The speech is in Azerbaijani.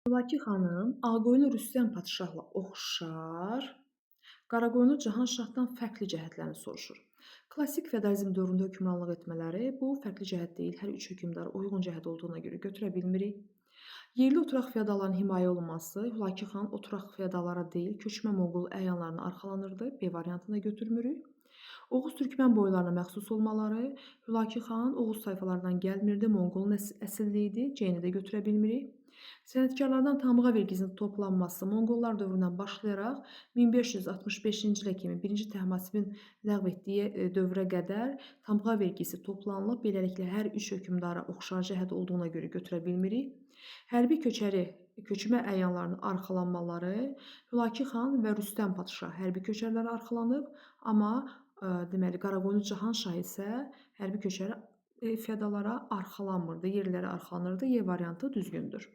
Hülakü xanın Ağqoyunlu Rüstəm padşahla oxşar, Qaraqoyunlu Cahan Şahdan fərqli cəhətlərini soruşur. Klassik feodalizm dövründə hökmranlıq etmələri bu fərqli cəhət deyil, hər üç hökmdara uyğun cəhət olduğuna görə götürə bilmirik. Yerli oturaq feodalların himayə olunması, Hülakü xan oturaq feodallara deyil, köçmə Monqol əyanlarına arxalanırdı. B variantını da götürmürük. Oğuz türkmən boylarına məxsus olmaları, Hülakü xan Oğuz tayfalarından gəlmirdi, Monqolun əsilli idi. C-ni də götürə bilmirik. Sənətkarlardan tamğa vergisinin toplanması Monqollar dövründən başlayaraq 1565-ci ilə kimi 1-ci Təhmasibin ləğv etdiyi dövrə qədər tamğa vergisi toplanılıb. Beləliklə hər üç hökmdara oxşar cəhət olduğuna görə götürə bilmirik. Hərbi köçəri köçmə əyanlarının arxalanmaları, Hülakü xan və Rüstəm padşah hərbi köçərilərə arxalanıb, amma deməli Qaraqoyunlu Cahan Şah isə hərbi köçəri feodallara arxalanmırdı, yerlilərə arxalanırdı. Y variantı düzgündür.